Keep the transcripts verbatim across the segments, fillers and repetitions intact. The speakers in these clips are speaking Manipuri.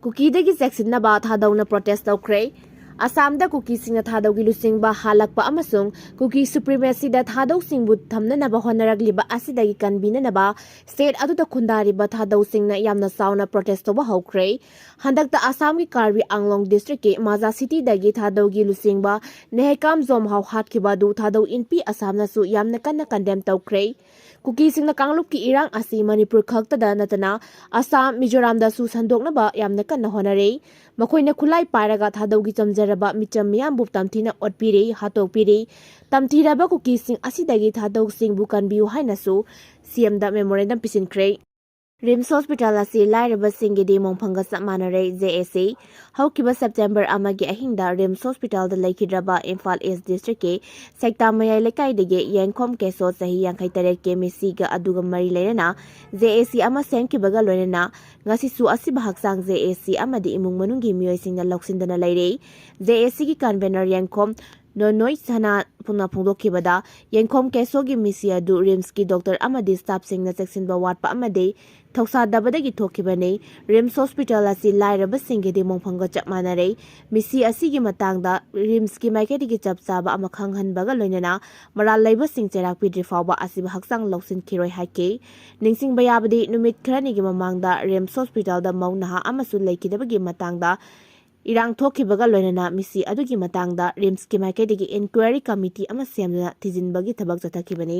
ꯀꯨꯀꯤꯗꯒꯤ ꯆꯦꯛꯁꯤꯟꯅꯕ ꯊꯥꯗꯧꯅ protest ꯇꯧꯈ꯭ꯔꯦ꯫ ꯑꯁꯥꯝꯗ ꯀꯨꯀꯤꯁꯤꯡꯅ ꯊꯥꯗꯧꯒꯤ ꯂꯨꯆꯤꯡꯕ ꯍꯥꯜꯂꯛꯄ ꯑꯃꯁꯨꯡ ꯀꯨꯀꯤ supremacyꯗ ꯊꯥꯗꯧꯁꯤꯡꯕꯨ ꯊꯝꯅꯅꯕ ꯍꯣꯠꯅꯔꯛꯂꯤꯕ ꯑꯁꯤꯗꯒꯤ ꯀꯟꯕꯤꯅꯅꯕ state ꯑꯗꯨꯗ ꯈꯨꯟꯗꯥꯔꯤꯕ ꯊꯥꯗꯧꯁꯤꯡꯅ ꯌꯥꯝꯅ ꯆꯥꯎꯅ protest ꯇꯧꯕ ꯍꯧꯈ꯭ꯔꯦ꯫ ꯍꯟꯗꯛꯇ ꯑꯁꯥꯝꯒꯤ ꯀꯥꯔꯕꯤ ꯑꯥꯡꯂꯣꯡ districtꯀꯤ ꯃꯥꯖꯥ cityꯗꯒꯤ ꯊꯥꯗꯧꯒꯤ ꯂꯨꯆꯤꯡꯕ ꯅꯦꯍꯦꯀꯥꯝ ꯖꯣꯝꯍꯥꯎ ꯍꯥꯠꯈꯤꯕ ꯑꯗꯨ ꯊꯥꯗꯧ ꯏꯟꯄꯤ ꯑꯁꯥꯝꯅꯁꯨ ꯌꯥꯝꯅ ꯀꯟꯅ condemn ꯇꯧꯈ꯭ꯔꯦ꯫ ꯀꯨꯀꯤꯁꯤꯡꯅ ꯀꯥꯡꯂꯨꯞꯀꯤ ꯏꯔꯥꯡ ꯑꯁꯤ ꯃꯅꯤꯄꯨꯔ ꯈꯛꯇꯗ ꯅꯠꯇꯅ ꯑꯁꯥꯝ, ꯃꯤꯖꯣꯔꯥꯝꯗꯁꯨ ꯁꯟꯗꯣꯛꯅꯕ ꯌꯥꯝꯅ ꯀꯟꯅ ꯍꯣꯠꯅꯔꯤ꯫ ꯃꯈꯣꯏꯅ ꯈꯨꯠꯂꯥꯏ ꯄꯥꯏꯔꯒ ꯊꯥꯗꯧꯒꯤ ꯆꯝꯖꯔꯕ ꯃꯤꯆꯝ ꯃꯤꯌꯥꯝꯕꯨ ꯇꯝꯊꯤꯅ ꯑꯣꯠꯄꯤꯔꯤ, ꯍꯥꯠꯇꯣꯛꯄꯤꯔꯤ꯫ ꯇꯝꯊꯤꯔꯕ ꯀꯨꯀꯤꯁꯤꯡ ꯑꯁꯤꯗꯒꯤ ꯊꯥꯗꯧꯁꯤꯡꯕꯨ ꯀꯟꯕꯤꯌꯨ ꯍꯥꯏꯅꯁꯨ CMꯗ memorandum ꯄꯤꯁꯤꯟꯈ꯭ꯔꯦ꯫ RIMS hospital ꯑꯁꯤ ꯂꯥꯏꯔꯕꯁꯤꯡꯒꯤꯗꯤ ꯃꯣꯡꯐꯝꯒ ꯆꯞ ꯃꯥꯟꯅꯔꯦ꯫ JAC ꯍꯧꯈꯤꯕ September ꯑꯃꯒꯤ ꯑꯍꯤꯡꯗ RIMS hospitalꯗ ꯂꯩꯈꯤꯗ꯭ꯔꯕ ꯏꯝꯐꯥꯜ East districtꯀꯤ ꯁꯦꯛꯇꯥ ꯃꯌꯥꯏ ꯂꯩꯀꯥꯏꯗꯒꯤ ꯌꯦꯡꯈꯣꯝ ꯀꯦꯁꯣ ꯆꯍꯤ ꯌꯥꯡꯈꯩ ꯇꯔꯦꯠꯀꯤ ꯃꯤꯁꯤꯒ ꯑꯗꯨꯒ ꯃꯔꯤ ꯂꯩꯅꯅ JAC ꯑꯃ ꯁꯦꯝꯈꯤꯕꯒ ꯂꯣꯏꯅꯅ ꯉꯁꯤꯁꯨ ꯑꯁꯤꯕ ꯍꯛꯆꯥꯡ JAC ꯑꯃꯗꯤ ꯏꯃꯨꯡ ꯃꯅꯨꯡꯒꯤ ꯃꯤꯑꯣꯏꯁꯤꯡꯅ ꯂꯧꯁꯤꯟꯗꯅ ꯂꯩꯔꯦ꯫ JACꯒꯤ convener ꯌꯦꯡꯈꯣꯝ ꯅꯣꯅꯣꯏ ꯁꯅꯥ ꯄꯨꯟꯅ ꯐꯣꯡꯗꯣꯛꯈꯤꯕꯗ, ꯌꯦꯡꯈꯣꯝ ꯀꯦꯁꯣꯒꯤ ꯃꯤꯁꯤ ꯑꯗꯨ RIMSꯀꯤ doctor ꯑꯃꯗꯤ staffꯁꯤꯡꯅ ꯆꯦꯛꯁꯤꯟꯕ ꯋꯥꯠꯄ ꯑꯃꯗꯤ ꯊꯧꯁꯥꯗꯕꯗꯒꯤ ꯊꯣꯛꯈꯤꯕꯅꯤ꯫ RIMS hospital ꯑꯁꯤ ꯂꯥꯏꯔꯕꯁꯤꯡꯒꯤꯗꯤ ꯃꯣꯡꯐꯝꯒ ꯆꯞ ꯃꯥꯟꯅꯔꯦ꯫ ꯃꯤꯁꯤ ꯑꯁꯤꯒꯤ ꯃꯇꯥꯡꯗ RIMSꯀꯤ ꯃꯥꯏꯀꯩꯗꯒꯤ ꯆꯞ ꯆꯥꯕ ꯑꯃ ꯈꯪꯍꯟꯕꯒ ꯂꯣꯏꯅꯅ ꯃꯔꯥꯜ ꯂꯩꯕꯁꯤꯡ ꯆꯩꯔꯥꯛ ꯄꯤꯗ꯭ꯔꯤ ꯐꯥꯎꯕ ꯑꯁꯤꯕ ꯍꯛꯆꯥꯡ ꯂꯧꯁꯤꯟꯈꯤꯔꯣꯏ ꯍꯥꯏꯈꯤ꯫ ꯅꯤꯡꯁꯤꯡꯕ ꯌꯥꯕꯗꯤ, ꯅꯨꯃꯤꯠ ꯈꯔꯅꯤꯒꯤ ꯃꯃꯥꯡꯗ RIMS hospitalꯗ ꯃꯧ ꯅꯍꯥ ꯑꯃꯁꯨ ꯂꯩꯈꯤꯗꯕꯒꯤ ꯃꯇꯥꯡꯗ ꯏꯔꯥꯡ ꯊꯣꯛꯈꯤꯕꯒ ꯂꯣꯏꯅꯅ ꯃꯤꯁꯤ ꯑꯗꯨꯒꯤ ꯃꯇꯥꯡꯗ RIMSꯀꯤ ꯃꯥꯏꯀꯩꯗꯒꯤ inquiry committee ꯑꯃ ꯁꯦꯝꯗꯨꯅ ꯊꯤꯖꯤꯟꯕꯒꯤ ꯊꯕꯛ ꯆꯠꯊꯈꯤꯕꯅꯤ꯫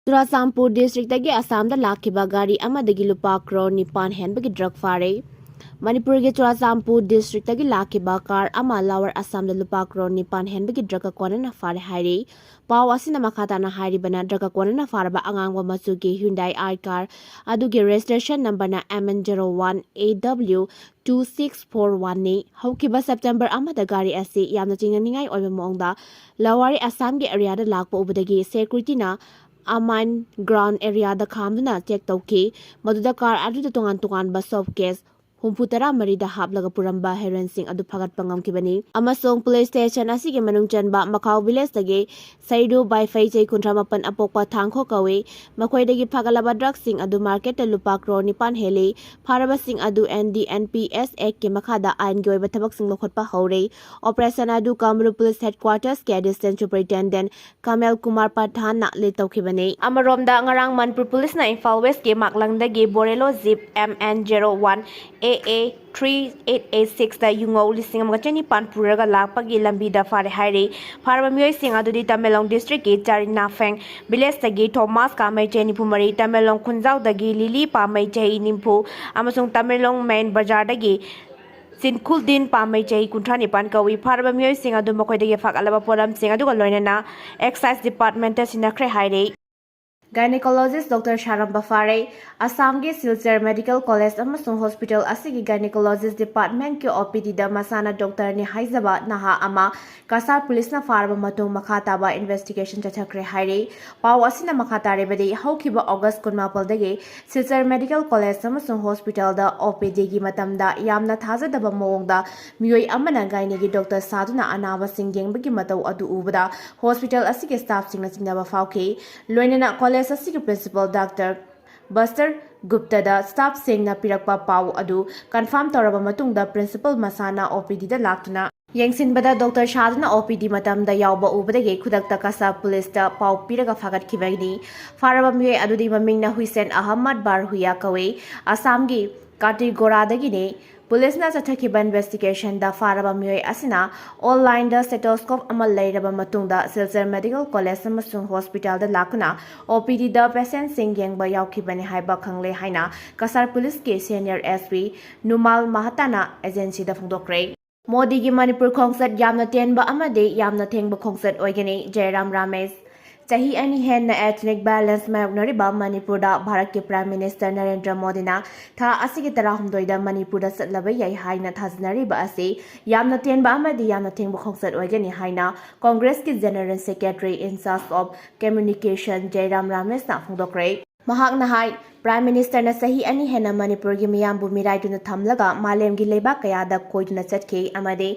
ꯆꯨꯔꯥꯆꯥꯟꯄꯨꯔ districtꯇꯒꯤ ꯑꯁꯥꯝꯗ ꯂꯥꯛꯈꯤꯕ ꯒꯥꯔꯤ ꯑꯃꯗꯒꯤ ꯂꯨꯄꯥ ꯀ꯭ꯔꯣꯔ ꯅꯤꯄꯥꯟ ꯍꯦꯟꯕꯒꯤ drug ꯐꯥꯔꯦ꯫ ꯃꯅꯤꯄꯨꯔꯒꯤ ꯆꯨꯔꯥꯆꯥꯟꯄꯨꯔ districtꯇꯒꯤ ꯂꯥꯛꯈꯤꯕ car ꯑꯃ lower ꯑꯁꯥꯝꯗ ꯂꯨꯄꯥ ꯀ꯭ꯔꯣꯔ ꯅꯤꯄꯥꯟ ꯍꯦꯟꯕꯒꯤ drugꯀ ꯀꯣꯟꯅꯅ ꯐꯥꯔꯦ ꯍꯥꯏꯔꯤ꯫ ꯄꯥꯎ ꯑꯁꯤꯅ ꯃꯈꯥ ꯇꯥꯅ ꯍꯥꯏꯔꯤꯕꯅ, drugꯀ ꯀꯣꯟꯅꯅ ꯐꯥꯔꯕ ꯑꯉꯥꯡꯕ ꯃꯆꯨꯒꯤ Hyundai i car ꯑꯗꯨꯒꯤ registration numberꯅ MN zero one AW two six four oneꯅꯤ꯫ ꯍꯧꯈꯤꯕ September ꯑꯃꯗ ꯒꯥꯔꯤ ꯑꯁꯤ ꯌꯥꯝꯅ ꯆꯤꯡꯅꯅꯤꯡꯉꯥꯏ ꯑꯣꯏꯕ ꯃꯑꯣꯡꯗ ꯂꯋꯥꯔꯤ ꯑꯁꯥꯝꯒꯤ areaꯗ ꯂꯥꯛꯄ ꯎꯕꯗꯒꯤ securityꯅ ꯑꯃꯥꯏꯟ ground areaꯗ ꯈꯥꯝꯗꯨꯅ check ꯇꯧꯈꯤ꯫ ꯃꯗꯨꯗ car ꯑꯗꯨꯗ ꯇꯣꯉꯥꯟ ꯇꯣꯉꯥꯟꯕ soft cash, ꯍꯨꯝꯐꯨ ꯇꯔꯥ ꯃꯔꯤꯗ ꯍꯥꯞꯂꯒ ꯄꯨꯔꯝꯕ ꯍꯦꯔꯣꯏꯟꯁꯤꯡ ꯑꯗꯨ ꯐꯥꯒꯠꯄ ꯉꯝꯈꯤꯕꯅꯤ꯫ ꯑꯃꯁꯨꯡ ꯄꯨꯂꯤꯁ ꯁ꯭ꯇꯦꯁꯟ ꯑꯁꯤꯒꯤ ꯃꯅꯨꯡ ꯆꯟꯕ ꯃꯈꯥꯎ ꯚꯤꯂꯦꯖꯇꯒꯤ ꯁꯩꯗꯨ ꯕꯥꯏꯐꯩ, ꯆꯍꯤ ꯀꯨꯟꯊ꯭ꯔꯥ ꯃꯥꯄꯟ, ꯑꯄꯣꯛꯄ ꯊꯥꯡꯈꯣ ꯀꯧꯏ꯫ ꯃꯈꯣꯏꯗꯒꯤ ꯐꯥꯒꯠꯂꯕ ꯗ꯭ꯔꯒꯁꯤꯡ ꯑꯗꯨ ꯃꯥꯔꯀꯦꯠꯇ ꯂꯨꯄꯥ ꯀ꯭ꯔꯣꯔ ꯅꯤꯄꯥꯟ ꯍꯦꯜꯂꯤ꯫ ꯐꯥꯔꯕꯁꯤꯡ ꯑꯗꯨ N D N P S ꯑꯦꯛꯀꯤ ꯃꯈꯥꯗ ꯑꯥꯏꯟꯒꯤ ꯑꯣꯏꯕ ꯊꯕꯛꯁꯤꯡ ꯂꯧꯈꯠꯄ ꯍꯧꯔꯦ꯫ ꯑꯣꯄꯔꯦꯁꯟ ꯑꯗꯨ ꯀꯥꯃꯔꯨꯞ ꯄꯨꯂꯤꯁ ꯍꯦꯗꯀ꯭ꯋꯥꯔꯇꯔꯁꯀꯤ ꯑꯦꯁꯤꯁꯇꯦꯟ ꯁꯨꯄꯔꯤꯟꯇꯦꯟꯗꯦꯟꯠ ꯀꯃꯦꯜ ꯀꯨꯃꯥꯔ ꯄꯊꯥꯟꯅ ꯂꯤꯠ ꯇꯧꯈꯤꯕꯅꯤ꯫ ꯑꯃꯔꯣꯝꯗ, ꯉꯔꯥꯡ ꯃꯅꯤꯄꯨꯔ ꯄꯨꯂꯤꯁꯅ ꯏꯝꯐꯥꯜ ꯋꯦꯁꯀꯤ ꯃꯥꯛꯂꯪꯗꯒꯤ Bolero jeep M N zero one A A three eight eight ꯁꯤꯛꯁꯇ ꯌꯨꯉꯧ ꯂꯤꯁꯤꯡ ꯑꯃꯒ ꯆꯅꯤꯄꯥꯟ ꯄꯨꯔꯒ ꯂꯥꯛꯄꯒꯤ ꯂꯝꯕꯤꯗ ꯐꯥꯔꯦ ꯍꯥꯏꯔꯤ꯫ ꯐꯥꯔꯕ ꯃꯤꯑꯣꯏꯁꯤꯡ ꯑꯗꯨꯗꯤ ꯇꯃꯦꯡꯂꯣꯡ ꯗꯤꯁꯇ꯭ꯔꯤꯛꯀꯤ ꯆꯥꯔꯤꯅꯥꯐꯦꯡ ꯚꯤꯂꯦꯖꯇꯒꯤ ꯊꯣꯃꯥꯁ ꯀꯥꯃꯩ, ꯆꯍꯤ ꯅꯤꯐꯨ ꯃꯔꯤ, ꯇꯃꯦꯡꯂꯣꯡ ꯈꯨꯟꯖꯥꯎꯗꯒꯤ ꯂꯤꯂꯤ ꯄꯥꯃꯩ, ꯆꯍꯤ ꯅꯤꯐꯨ, ꯑꯃꯁꯨꯡ ꯇꯃꯦꯡꯂꯣꯡ ꯃꯦꯟ ꯕꯖꯥꯔꯗꯒꯤ ꯁꯤꯟꯈꯨꯜꯗꯤꯟ ꯄꯥꯃꯩ, ꯆꯍꯤ ꯀꯨꯟꯊ꯭ꯔꯥ ꯅꯤꯄꯥꯟ ꯀꯧꯏ꯫ ꯐꯥꯔꯕ ꯃꯤꯑꯣꯏꯁꯤꯡ ꯑꯗꯨ ꯃꯈꯣꯏꯗꯒꯤ ꯐꯥꯒꯠꯂꯕ ꯄꯣꯠꯂꯝꯁꯤꯡ ꯑꯗꯨꯒ ꯂꯣꯏꯅꯅ ꯑꯦꯛꯁꯥꯏꯖ ꯗꯤꯄꯥꯔꯠꯃꯦꯟꯇ ꯁꯤꯟꯅꯈ꯭ꯔꯦ ꯍꯥꯏꯔꯤ꯫ ꯒꯥꯏꯅꯤꯀꯣꯂꯣꯖꯤꯁ ꯗꯣꯛꯇꯔ ꯁꯥꯔꯝꯕ ꯐꯥꯔꯦ꯫ ꯑꯁꯥꯝꯒꯤ ꯁꯤꯜꯆꯔ ꯃꯦꯗꯤꯀꯦꯜ ꯀꯣꯂꯦꯖ ꯑꯃꯁꯨꯡ ꯍꯣꯁꯄꯤꯇꯥꯜ ꯑꯁꯤꯒꯤ ꯒꯥꯏꯅꯤꯀꯣꯂꯣꯖꯤꯁ ꯗꯤꯄꯥꯔꯠꯃꯦꯟꯠꯀꯤ ꯑꯣ ꯄꯤ ꯗꯤꯗ ꯃꯁꯥꯅ ꯗꯣꯛꯇꯔꯅꯤ ꯍꯥꯏꯖꯕ ꯅꯍꯥ ꯑꯃ ꯀꯁꯥꯔ ꯄꯨꯂꯤꯁꯅ ꯐꯥꯔꯕ ꯃꯇꯨꯡ ꯃꯈꯥ ꯇꯥꯕ ꯏꯟꯚꯦꯁꯇꯤꯒꯦꯁꯟ ꯆꯠꯊꯈ꯭ꯔꯦ ꯍꯥꯏꯔꯤ꯫ ꯄꯥꯎ ꯑꯁꯤꯅ ꯃꯈꯥ ꯇꯥꯔꯕꯗꯤ, ꯍꯧꯈꯤꯕ ꯑꯣꯒꯁ ꯀꯨꯟꯃꯥꯄꯜꯗꯒꯤ ꯁꯤꯜꯆꯔ ꯃꯦꯗꯤꯀꯦꯜ ꯀꯣꯂꯦꯖ ꯑꯃꯁꯨꯡ ꯍꯣꯁꯄꯤꯇꯥꯜꯗ ꯑꯣ ꯄꯤ ꯗꯤꯒꯤ ꯃꯇꯝꯗ ꯌꯥꯝꯅ ꯊꯥꯖꯗꯕ ꯃꯑꯣꯡꯗ ꯃꯤꯑꯣꯏ ꯑꯃꯅ ꯒꯥꯏꯅꯤꯒꯤ ꯗꯣꯛꯇꯔ ꯁꯥꯗꯨꯅ ꯑꯅꯥꯕꯁꯤꯡ ꯌꯦꯡꯕꯒꯤ ꯃꯇꯧ ꯑꯗꯨ ꯎꯕꯗ ꯍꯣꯁꯄꯤꯇꯥꯜ ꯑꯁꯤꯒꯤ ꯁ꯭ꯇꯥꯐꯁꯤꯡꯅ ꯆꯤꯡꯅꯕ ꯐꯥꯎꯈꯤ꯫ ꯂꯣꯏꯅꯅ ꯀꯣꯂꯦꯖ ꯑꯁꯤꯒꯤ ꯄ꯭ꯔꯤꯟꯁꯤꯄꯥꯜ ꯗꯥꯛꯇꯔ ꯕꯁꯇꯔ ꯒꯨꯞꯇꯗ ꯁ꯭ꯇꯥꯐꯁꯤꯡꯅ ꯄꯤꯔꯛꯄ ꯄꯥꯎ ꯑꯗꯨ ꯀꯟꯐꯥꯔꯝ ꯇꯧꯔꯕ ꯃꯇꯨꯡꯗ ꯄ꯭ꯔꯤꯟꯁꯤꯄꯥꯜ ꯃꯁꯥꯅ ꯑꯣ ꯄꯤ ꯗꯤꯗ ꯂꯥꯛꯇꯨꯅ ꯌꯦꯡꯁꯤꯟꯕꯗ ꯗꯣꯛꯇꯔ ꯁꯥꯗꯨꯅ ꯑꯣ ꯄꯤ ꯗꯤ ꯃꯇꯝꯗ ꯌꯥꯎꯕ ꯎꯕꯗꯒꯤ ꯈꯨꯗꯛꯇ ꯀꯁꯥꯔ ꯄꯨꯂꯤꯁꯇ ꯄꯥꯎ ꯄꯤꯔꯒ ꯐꯥꯒꯠꯈꯤꯕꯅꯤ꯫ ꯐꯥꯔꯕ ꯃꯤꯑꯣꯏ ꯑꯗꯨꯗꯤ ꯃꯃꯤꯡꯅ ꯍꯨꯏꯁꯦꯟ ꯑꯍꯃꯗ ꯕꯥꯔꯍꯨꯌꯥ ꯀꯧꯏ꯫ ꯑꯁꯥꯝꯒꯤ ꯀꯥꯇꯤꯒꯣꯔꯥꯗꯒꯤꯅꯤ꯫ ꯄꯨꯂꯤꯁꯅ ꯆꯠꯊꯈꯤꯕ ꯏꯟꯚꯦꯁꯇꯤꯒꯦꯁꯟꯗ ꯐꯥꯔꯕ ꯃꯤꯑꯣꯏ ꯑꯁꯤꯅ ꯑꯣꯟꯂꯥꯏꯟꯗ ꯁ꯭ꯇꯦꯊꯣꯁꯀꯣꯞ ꯑꯃ ꯂꯩꯔꯕ ꯃꯇꯨꯡꯗ ꯁꯤꯜꯆꯔ ꯃꯦꯗꯤꯀꯦꯜ ꯀꯣꯂꯦꯖ ꯑꯃꯁꯨꯡ ꯍꯣꯁꯄꯤꯇꯥꯜꯗ ꯂꯥꯛꯇꯨꯅ ꯑꯣ ꯄꯤ ꯗꯤꯗ ꯄꯦꯁꯦꯟꯠꯁꯤꯡ ꯌꯦꯡꯕ ꯌꯥꯎꯈꯤꯕꯅꯤ ꯍꯥꯏꯕ ꯈꯪꯂꯦ ꯍꯥꯏꯅ ꯀꯁꯥꯔ ꯄꯨꯂꯤꯁꯀꯤ ꯁꯦꯅꯤꯌꯔ ꯑꯦꯁ ꯄꯤ ꯅꯨꯃꯥꯜ ꯃꯍꯇꯥꯅ ꯑꯦꯖꯦꯟꯁꯤꯗ ꯐꯣꯡꯗꯣꯛꯈ꯭ꯔꯦ꯫ ꯃꯣꯗꯤꯒꯤ ꯃꯅꯤꯄꯨꯔ ꯈꯣꯡꯆꯠ ꯌꯥꯝꯅ ꯇꯦꯟꯕ ꯑꯃꯗꯤ ꯌꯥꯝꯅ ꯊꯦꯡꯕ ꯈꯣꯡꯆꯠ ꯑꯣꯏꯒꯅꯤ, ꯖꯌꯔꯥꯝ ꯔꯥꯃꯦꯁ꯫ ꯆꯍꯤ ꯑꯅꯤ ꯍꯦꯟꯅ ethnic violence ꯃꯥꯌꯣꯛꯅꯔꯤꯕ ꯃꯅꯤꯄꯨꯔꯗ ꯚꯥꯔꯠꯀꯤ Prime Minister ꯅꯔꯦꯟꯗ꯭ꯔ ꯃꯣꯗꯤꯅ ꯊꯥ ꯑꯁꯤꯒꯤ ꯇꯔꯥꯍꯨꯝꯗꯣꯏꯗ ꯃꯅꯤꯄꯨꯔꯗ ꯆꯠꯂꯕ ꯌꯥꯏ ꯍꯥꯏꯅ ꯊꯥꯖꯅꯔꯤꯕ ꯑꯁꯤ ꯌꯥꯝꯅ ꯇꯦꯟꯕ ꯑꯃꯗꯤ ꯌꯥꯝꯅ ꯊꯦꯡꯕ ꯈꯣꯡꯆꯠ ꯑꯣꯏꯒꯅꯤ ꯍꯥꯏꯅ ꯀꯣꯡꯒ꯭ꯔꯦꯁꯀꯤ General Secretary in charge of Communication ꯖꯌꯔꯥꯝ ꯔꯥꯃꯦꯁꯅ ꯐꯣꯡꯗꯣꯛꯈ꯭ꯔꯦ꯫ ꯃꯍꯥꯛꯅ ꯍꯥꯏ, Prime Ministerꯅ ꯆꯍꯤ ꯑꯅꯤ ꯍꯦꯟꯅ ꯃꯅꯤꯄꯨꯔꯒꯤ ꯃꯤꯌꯥꯝꯕꯨ ꯃꯤꯔꯥꯏꯗꯨꯅ ꯊꯝꯂꯒ ꯃꯥꯂꯦꯝꯒꯤ ꯂꯩꯕꯥꯛ ꯀꯌꯥꯗ ꯀꯣꯏꯗꯨꯅ ꯆꯠꯈꯤ ꯑꯃꯗꯤ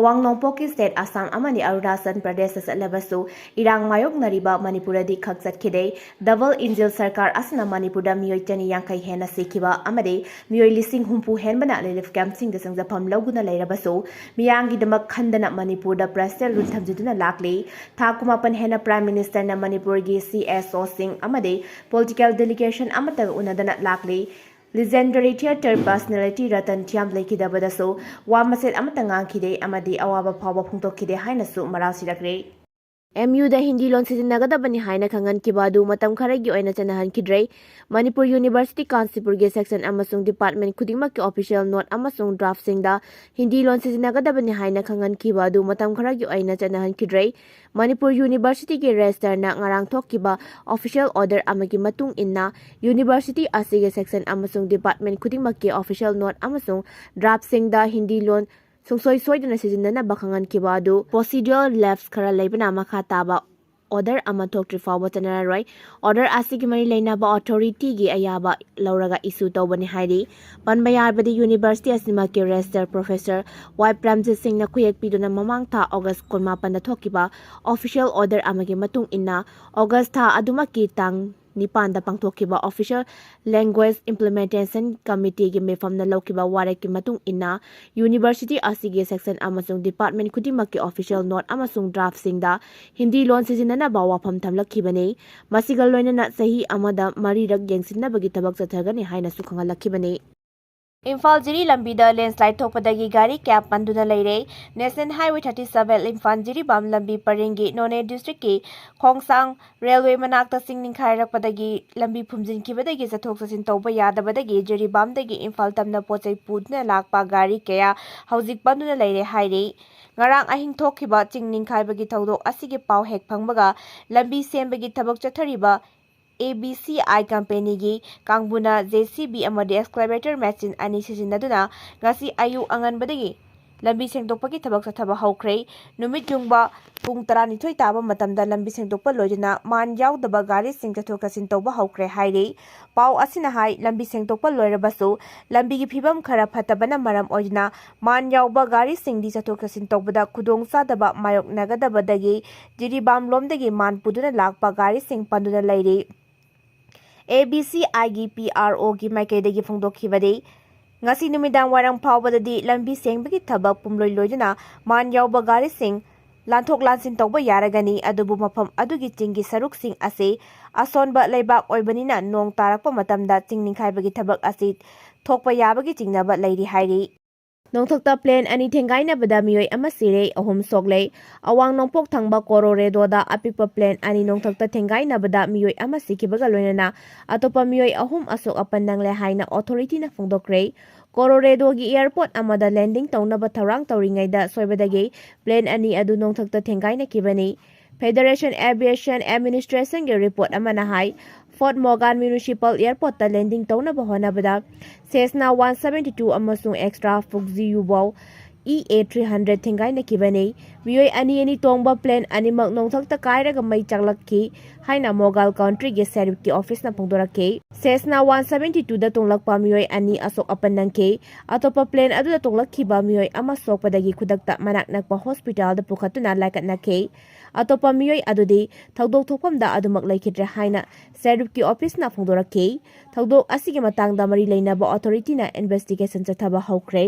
ꯑꯋꯥꯡ ꯅꯣꯡꯄꯣꯛꯀꯤ state ꯑꯁꯥꯝ ꯑꯃꯗꯤ ꯑꯔꯨꯅꯥꯆꯜ ꯄ꯭ꯔꯗꯦꯁꯇ ꯆꯠꯂꯕꯁꯨ ꯏꯔꯥꯡ ꯃꯥꯌꯣꯛꯅꯔꯤꯕ ꯃꯅꯤꯄꯨꯔꯗꯤ ꯈꯛ ꯆꯠꯈꯤꯗꯦ꯫ Double engine ꯁꯔꯀꯥꯔ ꯑꯁꯤꯅ ꯃꯅꯤꯄꯨꯔꯗ ꯃꯤꯑꯣꯏ ꯆꯅꯤ ꯌꯥꯡꯈꯩ ꯍꯦꯟꯅ ꯁꯤꯈꯤꯕ ꯑꯃꯗꯤ ꯃꯤꯑꯣꯏ ꯂꯤꯁꯤꯡ ꯍꯨꯝꯐꯨ ꯍꯦꯟꯕꯅ relief campꯁꯤꯡꯗ ꯆꯪꯖꯐꯝ ꯂꯧꯗꯨꯅ ꯂꯩꯔꯕꯁꯨ ꯃꯤꯌꯥꯝꯒꯤꯗꯃꯛ ꯈꯟꯗꯅ ꯃꯅꯤꯄꯨꯔꯗ press cell room ꯊꯝꯖꯤꯟꯗꯨꯅ ꯂꯥꯛꯂꯤ꯫ ꯊꯥ ꯀꯨꯟꯃꯥꯄꯟ ꯍꯦꯟꯅ Prime Ministerꯅ ꯃꯅꯤꯄꯨꯔꯒꯤ CSOꯁꯤꯡ ꯑꯃꯗꯤ political delegation ꯑꯃꯠꯇꯒ ꯎꯅꯗꯅ ꯂꯥꯛꯂꯤ꯫ Legendary theatre personality ꯔꯇꯟ ꯊꯤꯌꯥꯝ ꯂꯩꯈꯤꯗꯕꯗꯁꯨ ꯋꯥ ꯃꯆꯦꯠ ꯑꯃꯠꯇ ꯉꯥꯡꯈꯤꯗꯦ ꯑꯃꯗꯤ ꯑꯋꯥꯕ ꯐꯥꯎꯕ ꯐꯣꯡꯗꯣꯛꯈꯤꯗꯦ ꯍꯥꯏꯅꯁꯨ ꯃꯔꯥꯜ ꯁꯤꯔꯛꯂꯤ꯫ MUꯗ ꯍꯤꯟꯗꯤ ꯂꯣꯟ ꯁꯤꯖꯤꯟꯅꯒꯗꯕꯅꯤ ꯍꯥꯏꯅ ꯈꯪꯍꯟꯈꯤꯕ ꯑꯗꯨ ꯃꯇꯝ ꯈꯔꯒꯤ ꯑꯣꯏꯅ ꯆꯠꯅꯍꯟꯈꯤꯗ꯭ꯔꯦ꯫ ꯃꯅꯤꯄꯨꯔ University ꯀꯥꯟꯆꯤꯄꯨꯔꯒꯤ section ꯑꯃꯁꯨꯡ department ꯈꯨꯗꯤꯡꯃꯛꯀꯤ official note ꯑꯃꯁꯨꯡ draftꯁꯤꯡꯗ ꯍꯤꯟꯗꯤ ꯂꯣꯟ ꯁꯤꯖꯤꯟꯅꯒꯗꯕꯅꯤ ꯍꯥꯏꯅ ꯈꯪꯍꯟꯈꯤꯕ ꯑꯗꯨ ꯃꯇꯝ ꯈꯔꯒꯤ ꯑꯣꯏꯅ ꯆꯠꯅꯍꯟꯈꯤꯗ꯭ꯔꯦ꯫ ꯃꯅꯤꯄꯨꯔ Universityꯒꯤ registrarꯅ ꯉꯔꯥꯡ ꯊꯣꯛꯈꯤꯕ official order ꯑꯃꯒꯤ ꯃꯇꯨꯡ ꯏꯟꯅ university ꯑꯁꯤꯒꯤ section ꯑꯃꯁꯨꯡ department ꯈꯨꯗꯤꯡꯃꯛꯀꯤ official note ꯑꯃꯁꯨꯡ draftꯁꯤꯡꯗ ꯍꯤꯟꯗꯤ ꯂꯣꯟ ꯁꯨꯡꯁꯣꯏ ꯁꯣꯏꯗꯅ ꯁꯤꯖꯤꯟꯅꯅꯕ ꯈꯪꯍꯟꯈꯤꯕ ꯑꯗꯨ procedural lapse ꯈꯔ ꯂꯩꯕꯅ ꯃꯈꯥ ꯇꯥꯕ order ꯑꯃ ꯊꯣꯛꯇ꯭ꯔꯤ ꯐꯥꯎꯕ ꯆꯠꯅꯔꯔꯣꯏ꯫ Order ꯑꯁꯤꯒꯤ ꯃꯔꯤ ꯂꯩꯅꯕ authorityꯒꯤ ꯑꯌꯥꯕ ꯂꯧꯔꯒ issue ꯇꯧꯕꯅꯤ ꯍꯥꯏꯔꯤ꯫ ꯄꯟꯕ ꯌꯥꯔꯕꯗꯤ university ꯑꯁꯤꯃꯛꯀꯤ register professor ꯋꯥꯏ ꯄ꯭ꯔꯦꯝꯖꯤꯠ ꯁꯤꯡꯅ ꯈꯨꯌꯦꯛ ꯄꯤꯗꯨꯅ ꯃꯃꯥꯡ ꯊꯥ August ꯀꯨꯟꯃꯥꯄꯟꯗ ꯊꯣꯛꯈꯤꯕ official order ꯑꯃꯒꯤ ꯃꯇꯨꯡ ꯏꯟꯅ August ꯊꯥ ꯑꯗꯨꯃꯛꯀꯤ ꯇꯥꯡ ꯅꯤꯄꯥꯟꯗ ꯄꯥꯡꯊꯣꯛꯈꯤꯕ official language implementation committeeꯒꯤ ꯃꯤꯐꯝꯅ ꯂꯧꯈꯤꯕ ꯋꯥꯔꯦꯞꯀꯤ ꯃꯇꯨꯡ ꯏꯟꯅ university ꯑꯁꯤꯒꯤ section ꯑꯃꯁꯨꯡ department ꯈꯨꯗꯤꯡꯃꯛꯀꯤ official note ꯑꯃꯁꯨꯡ draftꯁꯤꯡꯗ ꯍꯤꯟꯗꯤ ꯂꯣꯟ ꯁꯤꯖꯤꯟꯅꯅꯕ ꯋꯥꯐꯝ ꯊꯝꯂꯛꯈꯤꯕꯅꯤ꯫ ꯃꯁꯤꯒ ꯂꯣꯏꯅꯅ ꯆꯍꯤ ꯑꯃꯗ ꯃꯔꯤꯔꯛ ꯌꯦꯡꯁꯤꯟꯅꯕꯒꯤ ꯊꯕꯛ ꯆꯠꯊꯒꯅꯤ ꯍꯥꯏꯅꯁꯨ ꯈꯪꯍꯜꯂꯛꯈꯤꯕꯅꯤ꯫ ꯏꯝꯐꯥꯜ ꯖꯤꯔꯤ ꯂꯝꯕꯤꯗ landslide ꯊꯣꯛꯄꯗꯒꯤ ꯒꯥꯔꯤ ꯀꯌꯥ ꯄꯟꯗꯨꯅ ꯂꯩꯔꯦ꯫ National Highway thirty seven Imphal Jiribam ꯂꯝꯕꯤ ꯄꯔꯦꯡꯒꯤ ꯅꯣꯅꯦ districtꯀꯤ ꯈꯣꯡꯁꯥꯡ railway ꯃꯅꯥꯛꯇ ꯆꯤꯡ ꯅꯤꯡꯈꯥꯏꯔꯛꯄꯗꯒꯤ ꯂꯝꯕꯤ ꯐꯨꯝꯖꯤꯟꯈꯤꯕꯗꯒꯤ ꯆꯠꯊꯣꯛ ꯆꯠꯁꯤꯟ ꯇꯧꯕ ꯌꯥꯗꯕꯗꯒꯤ ꯖꯤꯔꯤꯕꯥꯝꯗꯒꯤ ꯏꯝꯐꯥꯜ ꯇꯝꯅ ꯄꯣꯠ ꯆꯩ ꯄꯨꯗꯨꯅ ꯂꯥꯛꯄ ꯒꯥꯔꯤ ꯀꯌꯥ ꯍꯧꯖꯤꯛ ꯄꯟꯗꯨꯅ ꯂꯩꯔꯦ ꯍꯥꯏꯔꯤ꯫ ꯉꯔꯥꯡ ꯑꯍꯤꯡ ꯊꯣꯛꯈꯤꯕ ꯆꯤꯡ ꯅꯤꯡꯈꯥꯏꯕꯒꯤ ꯊꯧꯗꯣꯛ ꯑꯁꯤꯒꯤ ꯄꯥꯎ ꯍꯦꯛ ꯐꯪꯕꯒ ꯂꯝꯕꯤ ꯁꯦꯝꯕꯒꯤ ꯊꯕꯛ ꯆꯠꯊꯔꯤꯕ ꯑꯦ ꯕꯤ ꯁꯤ ꯑꯥꯏ companyꯒꯤ ꯀꯥꯡꯕꯨꯅ JCB ꯑꯃꯗꯤ excavator machine ꯑꯅꯤ ꯁꯤꯖꯤꯟꯅꯗꯨꯅ ꯉꯁꯤ ꯑꯌꯨꯛ ꯑꯉꯟꯕꯗꯒꯤ ꯂꯝꯕꯤ ꯁꯦꯡꯗꯣꯛꯄꯒꯤ ꯊꯕꯛ ꯆꯠꯊꯕ ꯍꯧꯈ꯭ꯔꯦ꯫ ꯅꯨꯃꯤꯠ ꯌꯨꯡꯕ ꯄꯨꯡ ꯇꯔꯥꯅꯤꯊꯣꯏ ꯇꯥꯕ ꯃꯇꯝꯗ ꯂꯝꯕꯤ ꯁꯦꯡꯗꯣꯛꯄ ꯂꯣꯏꯗꯨꯅ ꯃꯥꯟ ꯌꯥꯎꯗꯕ ꯒꯥꯔꯤꯁꯤꯡ ꯆꯠꯊꯣꯛ ꯆꯠꯁꯤꯟ ꯇꯧꯕ ꯍꯧꯈ꯭ꯔꯦ ꯍꯥꯏꯔꯤ꯫ ꯄꯥꯎ ꯑꯁꯤꯅ ꯍꯥꯏ, ꯂꯝꯕꯤ ꯁꯦꯡꯗꯣꯛꯄ ꯂꯣꯏꯔꯕꯁꯨ ꯂꯝꯕꯤꯒꯤ ꯐꯤꯕꯝ ꯈꯔ ꯐꯠꯇꯕꯅ ꯃꯔꯝ ꯑꯣꯏꯗꯨꯅ ꯃꯥꯟ ꯌꯥꯎꯕ ꯒꯥꯔꯤꯁꯤꯡꯗꯤ ꯆꯠꯊꯣꯛ ꯆꯠꯁꯤꯟ ꯇꯧꯕꯗ ꯈꯨꯗꯣꯡꯆꯥꯗꯕ ꯃꯥꯌꯣꯛꯅꯒꯗꯕꯗꯒꯤ ꯖꯤꯔꯤꯕꯥꯝ ꯂꯣꯝꯗꯒꯤ ꯃꯥꯟ ꯄꯨꯗꯨꯅ ꯂꯥꯛꯄ ꯒꯥꯔꯤꯁꯤꯡ ꯄꯟꯗꯨꯅ ꯂꯩꯔꯤ꯫ ꯑꯦ ꯕꯤ ꯁꯤ ꯑꯥꯏꯒꯤ ꯄꯤ ꯑꯥꯔ ꯑꯣꯒꯤ ꯃꯥꯏꯀꯩꯗꯒꯤ ꯐꯣꯡꯗꯣꯛꯈꯤꯕꯗꯤ, ꯉꯁꯤ ꯅꯨꯃꯤꯗꯥꯡ ꯋꯥꯏꯔꯝ ꯐꯥꯎꯕꯗꯗꯤ ꯂꯝꯕꯤ ꯁꯦꯡꯕꯒꯤ ꯊꯕꯛ ꯄꯨꯝꯂꯣꯏ ꯂꯣꯏꯗꯨꯅ ꯃꯥꯟ ꯌꯥꯎꯕ ꯒꯥꯔꯤꯁꯤꯡ ꯂꯥꯟꯊꯣꯛ ꯂꯥꯟꯁꯤꯟ ꯇꯧꯕ ꯌꯥꯔꯒꯅꯤ, ꯑꯗꯨꯕꯨ ꯃꯐꯝ ꯑꯗꯨꯒꯤ ꯆꯤꯡꯒꯤ ꯁꯔꯨꯛꯁꯤꯡ ꯑꯁꯤ ꯑꯁꯣꯟꯕ ꯂꯩꯕꯥꯛ ꯑꯣꯏꯕꯅꯤꯅ ꯅꯣꯡ ꯇꯥꯔꯛꯄ ꯃꯇꯝꯗ ꯆꯤꯡ ꯅꯤꯡꯈꯥꯏꯕꯒꯤ ꯊꯕꯛ ꯑꯁꯤ ꯊꯣꯛꯄ ꯌꯥꯕꯒꯤ ꯆꯤꯡꯅꯕ ꯂꯩꯔꯤ ꯍꯥꯏꯔꯤ꯫ ꯅꯣꯡꯊꯛꯇ ꯄ꯭ꯂꯦꯟ ꯑꯅꯤ ꯊꯦꯡꯒꯥꯏꯅꯕꯗ ꯃꯤꯑꯣꯏ ꯑꯃ ꯁꯤꯔꯦ, ꯑꯍꯨꯝ ꯁꯣꯛꯂꯦ꯫ ꯑꯋꯥꯡ ꯅꯣꯡꯄꯣꯛ ꯊꯪꯕ ꯀꯣꯔꯣꯔꯦꯗꯣꯗ ꯑꯄꯤꯛꯄ ꯄ꯭ꯂꯦꯟ ꯑꯅꯤ ꯅꯣꯡꯊꯛꯇ ꯊꯦꯡꯒꯥꯏꯅꯕꯗ ꯃꯤꯑꯣꯏ ꯑꯃ ꯁꯤꯈꯤꯕꯒ ꯂꯣꯏꯅꯅ ꯑꯇꯣꯞꯄ ꯃꯤꯑꯣꯏ ꯑꯍꯨꯝ ꯑꯁꯣꯛ ꯑꯄꯟ ꯅꯪꯂꯦ ꯍꯥꯏꯅ ꯑꯣꯊꯣꯔꯤꯇꯤꯅ ꯐꯣꯡꯗꯣꯛꯈ꯭ꯔꯦ꯫ ꯀꯣꯔꯣꯔꯦꯗꯣꯒꯤ ꯑꯦꯌꯔꯄꯣꯔꯠ ꯑꯃꯗ ꯂꯦꯟꯗꯤꯡ ꯇꯧꯅꯕ ꯊꯧꯔꯥꯡ ꯇꯧꯔꯤꯉꯩꯗ ꯁꯣꯏꯕꯗꯒꯤ ꯄ꯭ꯂꯦꯟ ꯑꯅꯤ ꯑꯗꯨ ꯅꯣꯡꯊꯛꯇ ꯊꯦꯡꯒꯥꯏꯅꯈꯤꯕꯅꯤ꯫ ꯐꯦꯗꯔꯦꯁꯟ ꯑꯦꯚꯤꯌꯦꯁꯟ ꯑꯦꯗꯃꯤꯅꯤꯁꯇ꯭ꯔꯦꯁꯟꯒꯤ ꯔꯤꯄꯣꯔꯠ ꯑꯃꯅ ꯍꯥꯏ, ꯐꯣꯔꯠ ꯃꯣꯔꯒꯥꯟ ꯃ꯭ꯌꯨꯅꯤꯁꯤꯄꯥꯜ ꯑꯦꯌꯔꯄꯣꯔꯠꯇ ꯂꯦꯟꯗꯤꯡ ꯇꯧꯅꯕ ꯍꯣꯠꯅꯕꯗ ꯁꯦꯁꯅꯥ ꯋꯥꯟ ꯁꯕꯦꯟꯇꯤ ꯇꯨ ꯑꯃꯁꯨꯡ ꯑꯦꯛꯁꯇ꯭ꯔꯥ ꯐꯨꯛꯖꯤꯌꯨꯕꯥꯎ ꯏ ꯑꯦ ꯊ꯭ꯔꯤ ꯍꯟꯗ꯭ꯔꯦꯠ ꯊꯦꯡꯒꯥꯏꯅꯈꯤꯕꯅꯤ꯫ ꯃꯤꯑꯣꯏ ꯑꯅꯤ ꯑꯅꯤ ꯇꯣꯡꯕ ꯄ꯭ꯂꯦꯟ ꯑꯅꯤꯃꯛ ꯅꯣꯡꯊꯛꯇ ꯀꯥꯏꯔꯒ ꯃꯩ ꯆꯥꯛꯂꯛꯈꯤ ꯍꯥꯏꯅ ꯃꯣꯒꯥꯜ ꯀꯥꯎꯟꯇ꯭ꯔꯤꯒꯤ ꯁꯦꯔꯤꯐꯀꯤ ꯑꯣꯐꯤꯁꯅ ꯐꯣꯡꯗꯣꯔꯛꯈꯤ꯫ ꯁꯦꯁꯅꯥ ꯋꯥꯟ ꯁꯕꯦꯟꯇꯤ ꯇꯨꯗ ꯇꯣꯡꯂꯛꯄ ꯃꯤꯑꯣꯏ ꯑꯅꯤ ꯑꯁꯣꯛ ꯑꯄꯟ ꯅꯪꯈꯤ꯫ ꯑꯇꯣꯞꯄ ꯄ꯭ꯂꯦꯟ ꯑꯗꯨꯗ ꯇꯣꯡꯂꯛꯈꯤꯕ ꯃꯤꯑꯣꯏ ꯑꯃ ꯁꯣꯛꯄꯗꯒꯤ ꯈꯨꯗꯛꯇ ꯃꯅꯥꯛ ꯅꯛꯄ ꯍꯣꯁꯄꯤꯇꯥꯜꯗ ꯄꯨꯈꯠꯇꯨꯅ ꯂꯥꯏꯀꯠꯅꯈꯤ꯫ ꯑꯇꯣꯞꯄ ꯃꯤꯑꯣꯏ ꯑꯗꯨꯗꯤ ꯊꯧꯗꯣꯛ ꯊꯣꯛꯐꯝꯗ ꯑꯗꯨꯃꯛ ꯂꯩꯈꯤꯗ꯭ꯔꯦ ꯍꯥꯏꯅ ꯁꯦꯔꯤꯐꯀꯤ ꯑꯣꯐꯤꯁꯅ ꯐꯣꯡꯗꯣꯔꯛꯈꯤ꯫ ꯊꯧꯗꯣꯛ ꯑꯁꯤꯒꯤ ꯃꯇꯥꯡꯗ ꯃꯔꯤ ꯂꯩꯅꯕ ꯑꯣꯊꯣꯔꯤꯇꯤꯅ ꯏꯟꯚꯦꯁꯇꯤꯒꯦꯁꯟ ꯆꯠꯊꯕ ꯍꯧꯈ꯭ꯔꯦ꯫